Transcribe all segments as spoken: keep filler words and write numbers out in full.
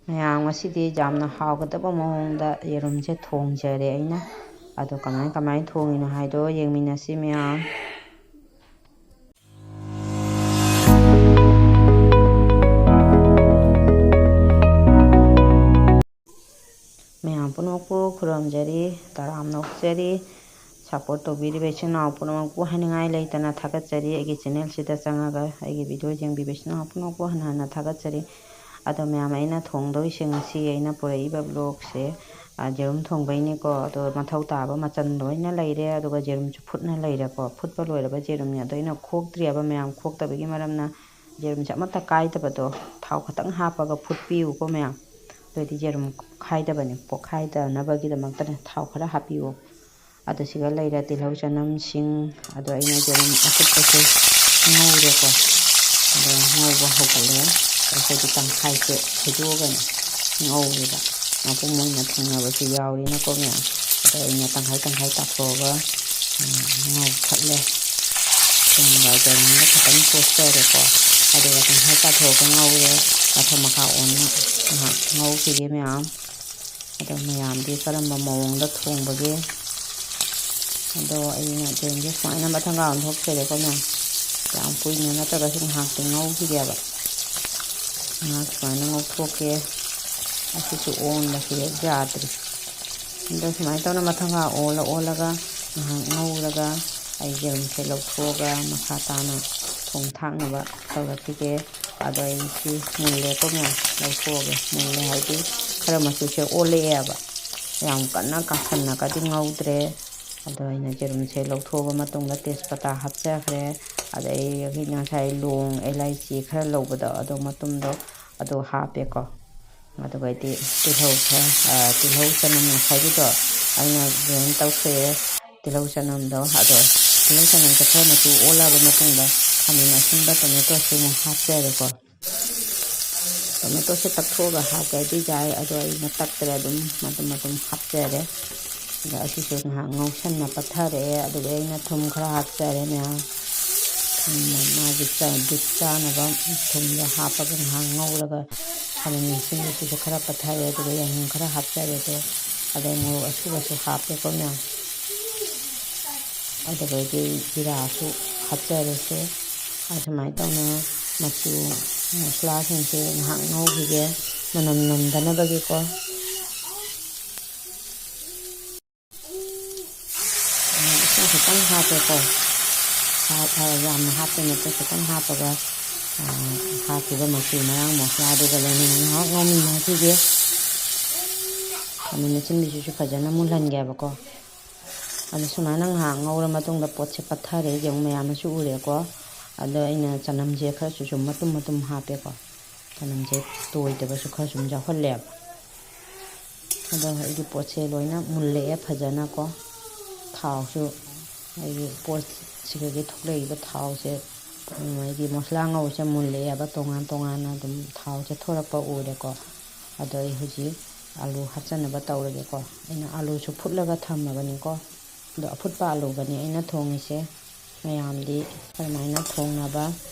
ꯃꯌꯥꯝ, ꯉꯁꯤꯗꯤ ꯌꯥꯝꯅ ꯍꯥꯎꯒꯗꯕ ꯃꯑꯣꯡꯗ ꯌꯦꯔꯨꯝꯁꯦ ꯊꯣꯡꯖꯔꯦ ꯑꯩꯅ꯫ ꯑꯗꯣ ꯀꯃꯥꯏ ꯀꯃꯥꯏ ꯊꯣꯡꯉꯤꯅꯣ ꯍꯥꯏꯗꯣ ꯌꯦꯡꯃꯤꯟꯅꯁꯤ ꯃꯌꯥꯝ꯫ ꯃꯌꯥꯝ ꯄꯨꯝꯅꯃꯛꯄꯨ ꯈꯨꯔꯨꯝꯖꯔꯤ, ꯇꯔꯥꯝꯅ ꯑꯣꯛꯆꯔꯤ꯫ Support ꯇꯧꯕꯤꯔꯤꯕ ꯏꯆꯤꯟ ꯏꯅꯥꯎ ꯄꯨꯝꯅꯃꯛꯄꯨ ꯍꯥꯏꯅꯤꯡꯉꯥꯏ ꯂꯩꯇꯅ ꯊꯥꯒꯠꯆꯔꯤ꯫ ꯑꯩꯒꯤ channel ꯁꯤꯗ ꯆꯪꯉꯒ ꯑꯩꯒꯤ video ꯌꯦꯡꯕꯤꯕ ꯏꯆꯤꯟ ꯏꯅꯥꯎ ꯄꯨꯝꯅꯃꯛꯄꯨ ꯍꯟꯅ ꯍꯟꯅ ꯊꯥꯒꯠꯆꯔꯤ꯫ ꯑꯗꯣ ꯃꯌꯥꯝ, ꯑꯩꯅ ꯊꯣꯡꯗꯣꯏꯁꯦ ꯉꯁꯤ ꯑꯩꯅ ꯄꯨꯔꯛꯏꯕ vlog ꯁꯦ, ꯑ, ꯌꯦꯔꯨꯝ ꯊꯣꯡꯕꯩꯅꯤꯀꯣ꯫ ꯑꯗꯣ ꯃꯊꯧ ꯇꯥꯕ ꯃꯆꯜ ꯂꯣꯏꯅ ꯂꯩꯔꯦ, ꯑꯗꯨꯒ ꯌꯦꯔꯨꯝꯁꯨ ꯐꯨꯠꯅ ꯂꯩꯔꯦꯀꯣ꯫ ꯐꯨꯠꯄ ꯂꯣꯏꯔꯕ ꯌꯦꯔꯨꯝꯅꯤ꯫ ꯑꯗꯣ ꯑꯩꯅ ꯈꯣꯛꯇ꯭ꯔꯤꯑꯕ ꯃꯌꯥꯝ, ꯈꯣꯛꯇꯕꯒꯤ ꯃꯔꯝꯅ ꯌꯦꯔꯨꯝꯁꯦ ꯑꯃꯠꯇ ꯀꯥꯏꯗꯕꯗꯣ ꯊꯥꯎ ꯈꯇꯪ ꯍꯥꯞꯄꯒ ꯐꯨꯠꯄꯤꯌꯨꯀꯣ ꯃꯌꯥꯝ꯫ ꯑꯗꯨꯑꯣꯏꯗꯤ ꯌꯦꯔꯨꯝ ꯄꯣꯛꯈꯥꯏꯗꯕꯅꯤ, ꯄꯣꯛꯈꯥꯏꯗꯅꯕꯒꯤꯗꯃꯛꯇꯅꯦ ꯊꯥꯎ ꯈꯔ ꯍꯥꯞꯄꯤꯌꯨ꯫ ꯑꯗꯨ ꯁꯤꯒ ꯂꯩꯔꯦ ꯇꯤꯜꯍꯧ, ꯆꯅꯝ, ꯁꯤꯡ꯫ ꯑꯗꯣ ꯑꯩꯅ ꯌꯦꯔꯨꯝ ꯑꯐꯨꯠꯄꯁꯦ ꯉꯧꯔꯦꯀꯣ꯫ ꯑꯗꯣ ꯉꯧꯕ ꯍꯧꯒꯠꯂꯦ꯫ ꯑꯩꯈꯣꯏꯗꯤ ꯇꯪꯈꯥꯏꯁꯦ ꯈꯥꯏꯗꯣꯛꯑꯒꯅꯦ ꯉꯧꯔꯦꯕ꯫ ꯃꯄꯨꯝ ꯑꯣꯏꯅ ꯊꯣꯡꯅꯕꯁꯨ ꯌꯥꯎꯔꯤꯅꯀꯣ ꯃꯌꯥꯝ꯫ ꯑꯗꯣ ꯑꯩꯅ ꯇꯪꯈꯥꯏ ꯇꯪꯈꯥꯏ ꯇꯥꯊꯣꯛꯑꯒ, ꯎꯝ, ꯉꯧꯈꯠꯂꯦ꯫ ꯊꯨꯝꯒ ꯆꯅꯝꯒ ꯈꯤꯇꯪ ꯇꯣꯠꯆꯔꯦꯀꯣ꯫ ꯑꯗꯨꯒ ꯇꯪꯈꯥꯏ ꯇꯥꯊꯣꯛꯑꯒ ꯉꯧꯔꯦ꯫ ꯃꯊꯛ ꯃꯈꯥ ꯑꯣꯟꯅ ꯉꯥꯏꯍꯥꯛ ꯉꯧꯈꯤꯒꯦ ꯃꯌꯥꯝ꯫ ꯑꯗꯣ ꯃꯌꯥꯝꯗꯤ ꯀꯔꯝꯕ ꯃꯑꯣꯡꯗ ꯊꯣꯡꯕꯒꯦ? ꯑꯗꯣ ꯑꯩꯅ ꯌꯦꯔꯨꯝꯁꯦ ꯁꯨꯃꯥꯏꯅ ꯃꯊꯪꯒ ꯑꯣꯟꯊꯣꯛꯆꯔꯦꯀꯣ ꯃꯌꯥꯝ꯫ ꯌꯥꯝ ꯀꯨꯏꯅ ꯅꯠꯇ꯭ꯔꯒꯁꯨ ꯉꯥꯏꯍꯥꯛꯇꯤ ꯉꯧꯈꯤꯒꯦꯕ꯫ ꯉꯥꯏꯍꯥꯛ ꯁꯨꯃꯥꯏꯅ ꯉꯧꯊꯣꯛꯀꯦ꯫ ꯑꯁꯤꯁꯨ ꯑꯣꯟꯕꯁꯦ ꯍꯦꯛ ꯌꯥꯗ꯭ꯔꯤ꯫ ꯑꯗꯣ ꯁꯨꯃꯥꯏꯅ ꯇꯧꯅ ꯃꯊꯪꯒ ꯑꯣꯜꯂ ꯑꯣꯜꯂꯒ ꯉꯥꯏꯍꯥꯛ ꯉꯧꯔꯒ ꯑꯩ ꯌꯦꯔꯨꯝꯁꯦ ꯂꯧꯊꯣꯛꯑꯒ ꯃꯈꯥ ꯇꯥꯅ ꯊꯣꯡ ꯊꯥꯛꯅꯕ ꯇꯧꯔꯛꯈꯤꯒꯦ꯫ ꯑꯗꯣ ꯑꯩ ꯁꯤ ꯃꯨꯜꯂꯦꯀꯣ ꯃꯌꯥꯝ, ꯂꯧꯊꯣꯛꯑꯒꯦ꯫ ꯃꯨꯜꯂꯦ ꯍꯥꯏꯗꯤ ꯈꯔ ꯃꯆꯨꯁꯦ ꯑꯣꯜꯂꯛꯑꯦꯕ꯫ ꯌꯥꯝ ꯀꯟꯅ ꯀꯥꯁꯟꯅꯒꯗꯤ ꯉꯧꯗ꯭ꯔꯦ꯫ ꯑꯗꯣ ꯑꯩꯅ ꯌꯦꯔꯨꯝꯁꯦ ꯂꯧꯊꯣꯛꯑꯕ ꯃꯇꯨꯡꯗ ꯇꯦꯖꯄꯇꯥ ꯍꯥꯞꯆꯈ꯭ꯔꯦ꯫ ꯑꯗꯩ ꯑꯩꯈꯣꯏꯅ ꯉꯁꯥꯏ ꯂꯣꯡ, ꯑꯦꯂꯥꯏꯆꯤ ꯈꯔ ꯂꯧꯕꯗꯣ, ꯑꯗꯣ ꯃꯇꯨꯝꯗꯣ ꯑꯗꯨ ꯍꯥꯞꯄꯦꯀꯣ꯫ ꯑꯗꯨꯒꯩꯗꯤ ꯇꯤꯜꯍꯧ ꯈꯔ, ꯑ, ꯇꯤꯜꯍꯧ ꯆꯅꯝ ꯉꯁꯥꯏꯒꯤꯗꯣ ꯑꯩꯅ grind ꯇꯧꯊꯣꯛꯑꯦ꯫ ꯇꯤꯜꯍꯧ ꯆꯅꯝꯗꯣ, ꯑꯗꯣ ꯇꯤꯜꯍꯧ ꯆꯅꯝꯁꯦ ꯈꯔ ꯃꯆꯨ ꯑꯣꯜꯂꯛꯑꯕ ꯃꯇꯨꯡꯗ ꯈꯥꯃꯦꯟ ꯑꯁꯤꯟꯕ, ꯇꯣꯃꯦꯇꯣꯁꯨ ꯑꯃꯨꯛ ꯍꯥꯞꯆꯔꯦꯀꯣ꯫ ꯇꯣꯃꯦꯇꯣꯁꯦ ꯇꯛꯊꯣꯛꯑꯒ ꯍꯥꯞꯀꯦ ꯍꯥꯏꯗꯤ ꯌꯥꯏ, ꯑꯗꯣ ꯑꯩꯅ ꯇꯛꯇ꯭ꯔꯦ, ꯑꯗꯨꯝ ꯃꯇꯨꯝ ꯃꯇꯨꯝ ꯍꯥꯞꯆꯔꯦ꯫ ꯑꯗ ꯑꯁꯤꯁꯨ ꯉꯥꯏꯍꯥꯛ ꯉꯧꯁꯟꯅ ꯄꯠꯊꯔꯛꯑꯦ꯫ ꯑꯗꯨꯒ ꯑꯩꯅ ꯊꯨꯝ ꯈꯔ ꯍꯥꯞꯆꯔꯦ ꯃꯌꯥꯝ꯫ ꯊꯨꯝꯅ ꯃꯥꯒꯤ ꯆ-, ꯕꯤꯠ ꯆꯥꯅꯕ ꯊꯨꯝꯗꯣ ꯍꯥꯞꯄꯒ ꯉꯥꯏꯍꯥꯛ ꯉꯧꯔꯒ ꯈꯥꯃꯦꯟ ꯑꯁꯤꯟꯕꯁꯤꯁꯨ ꯈꯔ ꯄꯠꯊꯔꯦ, ꯑꯗꯨꯒ ꯌꯥꯏꯉꯪ ꯈꯔ ꯍꯥꯞꯆꯔꯦ, ꯑꯗꯣ ꯑꯗꯩ ꯃꯣꯔꯣꯛ ꯑꯁꯨꯕꯁꯨ ꯍꯥꯞꯄꯦꯀꯣ ꯃꯌꯥꯝ꯫ ꯑꯗꯨꯗꯒꯤ ꯖꯤꯔꯥꯁꯨ ꯍꯥꯞꯆꯔꯁꯦ꯫ ꯑꯁꯨꯃꯥꯏꯅ ꯇꯧꯅ ꯃꯆꯨ ꯃꯁꯂꯥꯁꯤꯡꯁꯦ ꯉꯥꯏꯍꯥꯛ ꯉꯧꯈꯤꯒꯦ, ꯃꯅꯝ ꯅꯝꯗꯅꯕꯒꯤꯀꯣ꯫ ꯏꯁꯤꯡ ꯈꯤꯇꯪ ꯍꯥꯞꯄꯦꯀꯣ꯫ ꯍꯥꯞ-, ꯌꯥꯝꯅ ꯍꯥꯞꯄ ꯅꯠꯇꯦ, ꯈꯤꯇꯪ ꯍꯥꯞꯄꯒ, ꯑ, ꯍꯥꯞꯈꯤꯕ ꯃꯆꯨ ꯃꯔꯥꯡ ꯃꯁꯂꯥꯗꯨꯒ ꯂꯣꯏꯅꯅ ꯉꯥꯏꯍꯥꯛ ꯉꯧꯃꯤꯟꯅꯈꯤꯒꯦ꯫ ꯈꯥꯃꯦꯟ ꯑꯁꯤꯟꯕꯤꯁꯤꯁꯨ ꯐꯖꯅ ꯃꯨꯜꯍꯟꯒꯦꯕꯀꯣ꯫ ꯑꯗꯣ ꯁꯨꯃꯥꯏꯅ ꯉꯥꯏꯍꯥꯛ ꯉꯧꯔ ꯃꯇꯨꯡꯗ ꯄꯣꯠꯁꯦ ꯄꯠꯊꯔꯦ, ꯌꯦꯡꯉꯨ, ꯃꯌꯥꯝꯅꯁꯨ ꯎꯔꯦꯀꯣ꯫ ꯑꯗꯣ ꯑꯩꯅ ꯆꯅꯝꯁꯦ ꯈꯔꯁꯨ ꯁꯨꯝ ꯃꯇꯨꯝ ꯃꯇꯨꯝ ꯍꯥꯞꯄꯦꯀꯣ꯫ ꯆꯅꯝꯁꯦ ꯇꯣꯏꯗꯕꯁꯨ ꯈꯔ ꯁꯨꯝ ꯌꯥꯎꯍꯜꯂꯦꯕ꯫ ꯑꯗꯣ ꯑꯩꯒꯤ ꯄꯣꯠꯁꯦ ꯂꯣꯏꯅ ꯃꯨꯜꯂꯛꯑꯦ ꯐꯖꯅꯀꯣ꯫ ꯊꯥꯎꯁꯨ ꯑꯩꯒꯤ ꯄꯣꯠꯁꯤꯗꯒꯤ ꯊꯣꯛꯂꯛꯏꯕ ꯊꯥꯎꯁꯦ, ꯎꯝ, ꯑꯩꯒꯤ ꯃꯁꯂꯥ ꯉꯧꯕꯁꯦ ꯃꯨꯜꯂꯛꯑꯦꯕ, ꯇꯣꯉꯥꯟ ꯇꯣꯉꯥꯟꯅ ꯑꯗꯨꯝ ꯊꯥꯎꯁꯦ ꯊꯣꯔꯛꯄ ꯎꯔꯦꯀꯣ꯫ ꯑꯗꯣ ꯑꯩ ꯍꯧꯖꯤꯛ ꯑꯂꯨ ꯍꯥꯞꯆꯅꯕ ꯇꯧꯔꯒꯦꯀꯣ꯫ ꯑꯩꯅ ꯑꯂꯨꯁꯨ ꯐꯨꯠꯂꯒ ꯊꯝꯃꯕꯅꯤꯀꯣ꯫ ꯑꯗꯣ ꯑꯐꯨꯠꯄ ꯑꯂꯨꯒꯅꯤ ꯑꯩꯅ ꯊꯣꯡꯉꯤꯁꯦ꯫ ꯃꯌꯥꯝꯗꯤ ꯑꯗꯨꯃꯥꯏꯅ ꯊꯣꯡꯅꯕ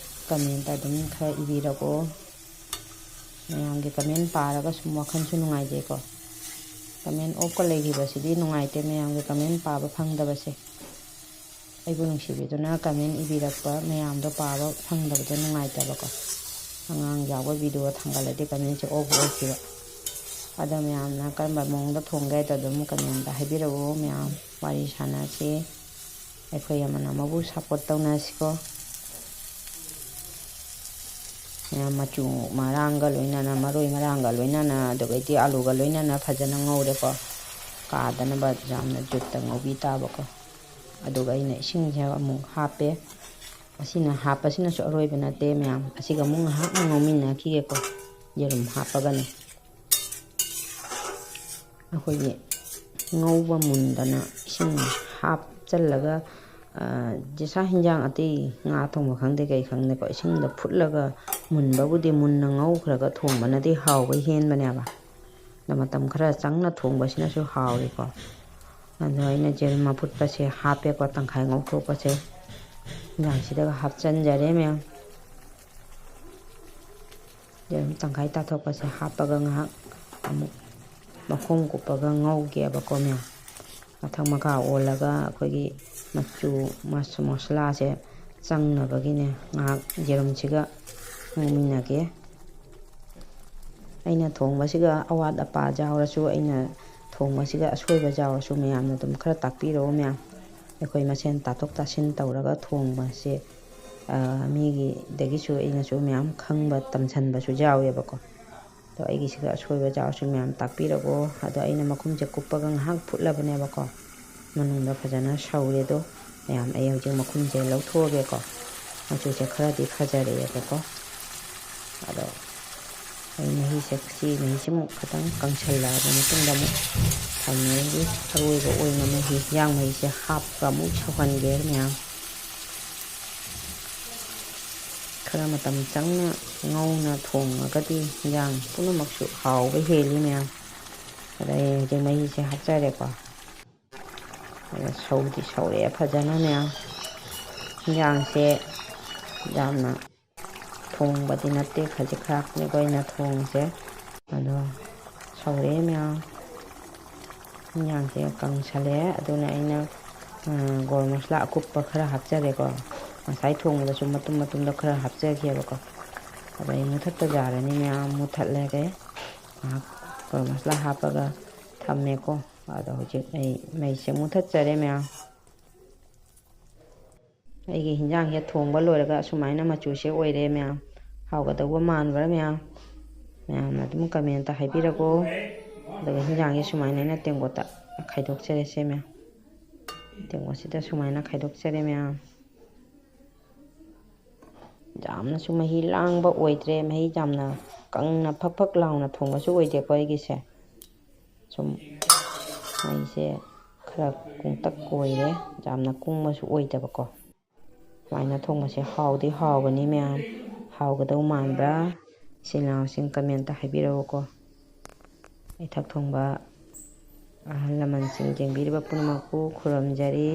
comment ꯑꯗꯨꯝ ꯈꯔ ꯏꯕꯤꯔꯛꯑꯣ꯫ ꯃꯌꯥꯝꯒꯤ comment ꯄꯥꯔꯒ ꯁꯨꯝ ꯋꯥꯈꯜꯁꯨ ꯅꯨꯡꯉꯥꯏꯖꯩꯀꯣ꯫ Comment off ꯀ ꯂꯩꯈꯤꯕꯁꯤꯗꯤ ꯅꯨꯡꯉꯥꯏꯇꯦ, ꯃꯌꯥꯝꯒꯤ comment ꯄꯥꯕ ꯐꯪꯗꯕꯁꯦ꯫ ꯑꯩꯕꯨ ꯅꯨꯡꯁꯤꯕꯤꯗꯨꯅ comment ꯏꯕꯤꯔꯛꯄ ꯃꯌꯥꯝꯗꯣ ꯄꯥꯕ ꯐꯪꯗꯕꯗꯣ ꯅꯨꯡꯉꯥꯏꯇꯕꯀꯣ꯫ ꯑꯉꯥꯡ ꯌꯥꯎꯕ video ꯊꯥꯡꯒꯠꯂꯗꯤ comment ꯁꯦ off ꯑꯣꯏꯈꯤꯕ꯫ ꯑꯗꯣ ꯃꯌꯥꯝꯅ ꯀꯔꯝꯕ ꯃꯑꯣꯡꯗ ꯊꯣꯡꯒꯦ ꯍꯥꯏꯗꯣ ꯑꯗꯨꯝ comment ꯇ ꯍꯥꯏꯕꯤꯔꯛꯎ꯫ ꯃꯌꯥꯝ ꯋꯥꯔꯤ ꯁꯥꯟꯅꯁꯤ꯫ ꯑꯩꯈꯣꯏ ꯑꯃꯅ ꯑꯃꯕꯨ support ꯇꯧꯅꯁꯤꯀꯣ꯫ ꯃꯌꯥꯝ ꯃꯆꯨ ꯃꯔꯥꯡꯒ ꯂꯣꯏꯅꯅ, ꯃꯔꯣꯏ ꯃꯔꯥꯡꯒ ꯂꯣꯏꯅꯅ, ꯑꯗꯨꯗꯒꯤꯗꯤ ꯑꯂꯨꯒ ꯂꯣꯏꯅꯅ ꯐꯖꯅ ꯉꯧꯔꯦꯀꯣ꯫ ꯀꯥꯗꯅꯕ ꯌꯥꯝꯅ ꯖꯨꯠꯇ ꯉꯧꯕꯤ ꯇꯥꯕꯀꯣ꯫ ꯑꯗꯨꯒ ꯑꯩꯅ ꯏꯁꯤꯡꯁꯦ ꯑꯃꯨꯛ ꯍꯥꯞꯄꯦ꯫ ꯑꯁꯤꯅ ꯍꯥꯞꯄꯁꯤꯅꯁꯨ ꯑꯔꯣꯏꯕ ꯅꯠꯇꯦ ꯃꯌꯥꯝ꯫ ꯑꯁꯤꯒ ꯑꯃꯨꯛ ꯉꯥꯏꯍꯥꯛ ꯉꯧꯃꯤꯟꯅꯈꯤꯒꯦꯀꯣ, ꯌꯦꯔꯨꯝ ꯍꯥꯞꯄꯒꯅꯤ꯫ ꯑꯩꯈꯣꯏꯒꯤ ꯉꯧꯕ ꯃꯨꯟꯗꯅ ꯏꯁꯤꯡ ꯍꯥꯞꯆꯜꯂꯒ, ꯑ, ꯖꯤꯁꯥ ꯍꯤꯟꯖꯥꯡ ꯑꯇꯩ ꯉꯥ ꯊꯣꯡꯕ ꯈꯪꯗꯦ ꯀꯩ ꯈꯪꯗꯦꯀꯣ, ꯏꯁꯤꯡꯗ ꯐꯨꯠꯂꯒ ꯃꯨꯟꯕꯕꯨꯗꯤ ꯃꯨꯟꯅ ꯉꯧꯈ꯭ꯔꯒ ꯊꯣꯡꯕꯅꯗꯤ ꯍꯥꯎꯕ ꯍꯦꯟꯕꯅꯦꯕ꯫ ꯑꯗꯣ ꯃꯇꯝ ꯈꯔ ꯆꯪꯅ ꯊꯣꯡꯕꯁꯤꯅꯁꯨ ꯍꯥꯎꯔꯤꯀꯣ꯫ ꯑꯗꯣ ꯑꯩꯅ ꯌꯦꯔꯨꯝ ꯑꯐꯨꯠꯄꯁꯦ ꯍꯥꯞꯄꯦꯀꯣ, ꯇꯪꯈꯥꯏ ꯉꯧꯊꯣꯛꯄꯁꯦ ꯍꯤꯟꯖꯥꯡꯁꯤꯗꯒ ꯍꯥꯞꯆꯟꯖꯔꯦ ꯃꯌꯥꯝ꯫ ꯌꯦꯔꯨꯝ ꯇꯪꯈꯥꯏ ꯇꯥꯊꯣꯛꯄꯁꯦ ꯍꯥꯞꯄꯒ ꯉꯥꯏꯍꯥꯛ ꯑꯃꯨꯛ ꯃꯈꯨꯝ ꯀꯨꯞꯄꯒ ꯉꯧꯒꯦꯕꯀꯣ ꯃꯌꯥꯝ꯫ ꯃꯊꯛ ꯃꯈꯥ ꯑꯣꯜꯂꯒ ꯑꯩꯈꯣꯏꯒꯤ ꯃꯆꯨ, ꯃꯁ-, ꯃꯁꯂꯥꯁꯦ ꯆꯪꯅꯕꯒꯤꯅꯦ ꯉꯥꯏꯍꯥꯛ ꯌꯦꯔꯨꯝꯁꯤꯒ ꯉꯧꯃꯤꯟꯅꯒꯦ꯫ ꯑꯩꯅ ꯊꯣꯡꯕꯁꯤꯒ ꯑꯋꯥꯠ ꯑꯄꯥ ꯌꯥꯎꯔꯁꯨ, ꯑꯩꯅ ꯊꯣꯡꯕꯁꯤꯒ ꯑꯁꯣꯏꯕ ꯌꯥꯎꯔꯁꯨ ꯃꯌꯥꯝꯅ ꯑꯗꯨꯝ ꯈꯔ ꯇꯥꯛꯄꯤꯔꯛꯑꯣ ꯃꯌꯥꯝ꯫ ꯑꯩꯈꯣꯏ ꯃꯁꯦꯟ ꯇꯥꯊꯣꯛ ꯇꯥꯁꯤꯟ ꯇꯧꯔꯒ ꯊꯣꯡꯕꯁꯦ, ꯑ, ꯃꯤꯒꯤꯗꯒꯤꯁꯨ ꯑꯩꯅꯁꯨ ꯃꯌꯥꯝ ꯈꯪꯕ ꯇꯝꯁꯟꯕꯁꯨ ꯌꯥꯎꯋꯦꯕꯀꯣ꯫ ꯑꯗꯣ ꯑꯩꯒꯤꯁꯤꯒ ꯑꯁꯣꯏꯕ ꯌꯥꯎꯔꯁꯨ ꯃꯌꯥꯝ ꯇꯥꯛꯄꯤꯔꯛꯑꯣ꯫ ꯑꯗꯣ ꯑꯩꯅ ꯃꯈꯨꯝꯁꯦ ꯀꯨꯞꯄꯒ ꯉꯥꯏꯍꯥꯛ ꯐꯨꯠꯂꯕꯅꯦꯕꯀꯣ꯫ ꯃꯅꯨꯡꯗ ꯐꯖꯅ ꯁꯧꯔꯦ꯫ ꯑꯗꯣ ꯃꯌꯥꯝ, ꯑꯩ ꯍꯧꯖꯤꯛ ꯃꯈꯨꯝꯁꯦ ꯂꯧꯊꯣꯛꯑꯒꯦꯀꯣ꯫ ꯃꯆꯨꯁꯦ ꯈꯔꯗꯤ ꯐꯖꯔꯛꯑꯦꯕꯀꯣ꯫ ꯑꯗꯣ ꯑꯩ ꯃꯍꯤꯁꯦ, ꯁꯤ ꯃꯍꯤꯁꯤꯃꯨꯛ ꯈꯤꯇꯪ ꯀꯪꯁꯜꯂꯛꯑꯕ ꯃꯇꯨꯡꯗ ꯑꯃꯨꯛ ꯐꯥꯏꯅꯦꯜꯒꯤ ꯑꯔꯣꯏꯕ ꯑꯣꯏꯅ ꯃꯍꯤ, ꯍꯤꯟꯖꯥꯡ ꯃꯍꯤꯁꯦ ꯍꯥꯞꯄꯒ ꯑꯃꯨꯛ ꯁꯧꯍꯟꯒꯦ ꯃꯌꯥꯝ꯫ ꯈꯔ ꯃꯇꯝ ꯆꯪꯅ ꯉꯧꯅ ꯊꯣꯡꯉꯒꯗꯤ ꯍꯤꯟꯖꯥꯡ ꯄꯨꯝꯅꯃꯛꯁꯨ ꯍꯥꯎꯕ ꯍꯦꯜꯂꯤ ꯃꯌꯥꯝ꯫ ꯑꯗ ꯑꯩ ꯍꯧꯖꯤꯛ ꯃꯍꯤꯁꯦ ꯍꯥꯞꯆꯔꯦꯀꯣ꯫ ꯑꯗ ꯁꯧꯗꯤ ꯁꯧꯔꯛꯑꯦ ꯐꯖꯅ ꯃꯌꯥꯝ꯫ ꯍꯤꯟꯖꯥꯡꯁꯦ ꯌꯥꯝꯅ ꯊꯣꯡꯕꯗꯤ ꯅꯠꯇꯦ, ꯈꯖꯤꯛ ꯈꯔꯥꯛꯅꯤꯀꯣ ꯑꯩꯅ ꯊꯣꯡꯉꯤꯁꯦ꯫ ꯑꯗꯣ ꯁꯧꯔꯛꯑꯦ ꯃꯌꯥꯝ꯫ ꯍꯤꯟꯖꯥꯡꯁꯦ ꯀꯪꯁꯜꯂꯛꯑꯦ꯫ ꯑꯗꯨꯅ ꯑꯩꯅ, ꯑ, ꯒꯔꯝ ꯃꯁꯂꯥ ꯑꯀꯨꯞꯄ ꯈꯔ ꯍꯥꯞꯆꯔꯦꯀꯣ꯫ ꯉꯁꯥꯏ ꯊꯣꯡꯕꯗꯁꯨ ꯃꯇꯨꯝ ꯃꯇꯨꯝꯗꯣ ꯈꯔ ꯍꯥꯞꯆꯈꯤꯑꯕꯀꯣ꯫ ꯑꯗꯣ ꯑꯩ ꯃꯨꯊꯠꯄ ꯌꯥꯔꯅꯤ ꯃꯌꯥꯝ, ꯃꯨꯊꯠꯂꯒꯦ꯫ ꯉꯥꯏꯍꯥꯛ ꯒꯔꯝ ꯃꯁꯂꯥ ꯍꯥꯞꯄꯒ ꯊꯝꯃꯦꯀꯣ꯫ ꯑꯗꯣ ꯍꯧꯖꯤꯛ ꯑꯩ ꯃꯩꯁꯦ ꯃꯨꯊꯠꯆꯔꯦ ꯃꯌꯥꯝ꯫ ꯑꯩꯒꯤ ꯍꯤꯟꯖꯥꯡꯁꯦ ꯊꯣꯡꯕ ꯂꯣꯏꯔꯒ ꯑꯁꯨꯃꯥꯏꯅ ꯃꯆꯨꯁꯦ ꯑꯣꯏꯔꯦ ꯃꯌꯥꯝ꯫ ꯍꯥꯎꯒꯗꯧꯕ ꯃꯥꯟꯕ꯭ꯔꯥ ꯃꯌꯥꯝ? ꯃꯌꯥꯝꯅ ꯑꯗꯨꯝ comment ꯍꯥꯏꯕꯤꯔꯛꯑꯣ꯫ ꯑꯗꯨꯒ ꯍꯤꯟꯖꯥꯡꯁꯦ ꯁꯨꯃꯥꯏꯅ ꯑꯩꯅ ꯇꯦꯡꯀꯣꯠꯇ ꯈꯥꯏꯗꯣꯛꯆꯔꯦꯁꯦ ꯃꯌꯥꯝ꯫ ꯇꯦꯡꯀꯣꯠꯁꯤꯗ ꯁꯨꯃꯥꯏꯅ ꯈꯥꯏꯗꯣꯛꯆꯔꯦ ꯃꯌꯥꯝ꯫ ꯌꯥꯝꯅꯁꯨ ꯃꯍꯤ ꯂꯥꯡꯕ ꯑꯣꯏꯗ꯭ꯔꯦ, ꯃꯍꯤ ꯌꯥꯝꯅ ꯀꯪꯅ ꯐꯛ ꯐꯛ ꯂꯥꯎꯅ ꯊꯣꯡꯕꯁꯨ ꯑꯣꯏꯗꯦꯀꯣ ꯑꯩꯒꯤꯁꯦ꯫ ꯁꯨꯝ ꯃꯩꯁꯦ ꯈꯔ ꯀꯨꯡꯇꯛ ꯑꯣꯏꯔꯦ, ꯌꯥꯝꯅ ꯀꯨꯡꯕꯁꯨ ꯑꯣꯏꯗꯕꯀꯣ꯫ ꯁꯨꯃꯥꯏꯅ ꯊꯣꯡꯕꯁꯦ ꯍꯥꯎꯗꯤ ꯍꯥꯎꯒꯅꯤ ꯃꯌꯥꯝ꯫ ꯍꯥꯎꯒꯗꯧ ꯃꯥꯟꯕ꯭ꯔꯥ? ꯏꯆꯤꯜ ꯏꯅꯥꯎꯁꯤꯡ comment ꯍꯥꯏꯕꯤꯔꯛꯎꯀꯣ꯫ ꯏꯊꯛ ꯊꯣꯡꯕ ꯑꯍꯜ ꯂꯃꯟꯁꯤꯡ ꯌꯦꯡꯕꯤꯔꯤꯕ ꯄꯨꯝꯅꯃꯛꯄꯨ ꯈꯨꯔꯨꯝꯖꯔꯤ꯫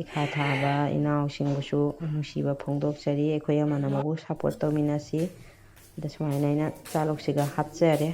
ꯏꯈꯥ ꯊꯥꯕ ꯏꯅꯥꯎꯁꯤꯡꯕꯨꯁꯨ ꯅꯨꯡꯁꯤꯕ ꯐꯣꯡꯗꯣꯛꯆꯔꯤ꯫ ꯑꯩꯈꯣꯏ ꯑꯃꯅ ꯑꯃꯕꯨ support ꯇꯧꯃꯤꯟꯅꯁꯤ꯫ ꯑꯗ ꯁꯨꯃꯥꯏꯅ ꯑꯩꯅ ꯆꯥꯂꯣꯛꯁꯤꯒ ꯍꯥꯞꯆꯔꯦ꯫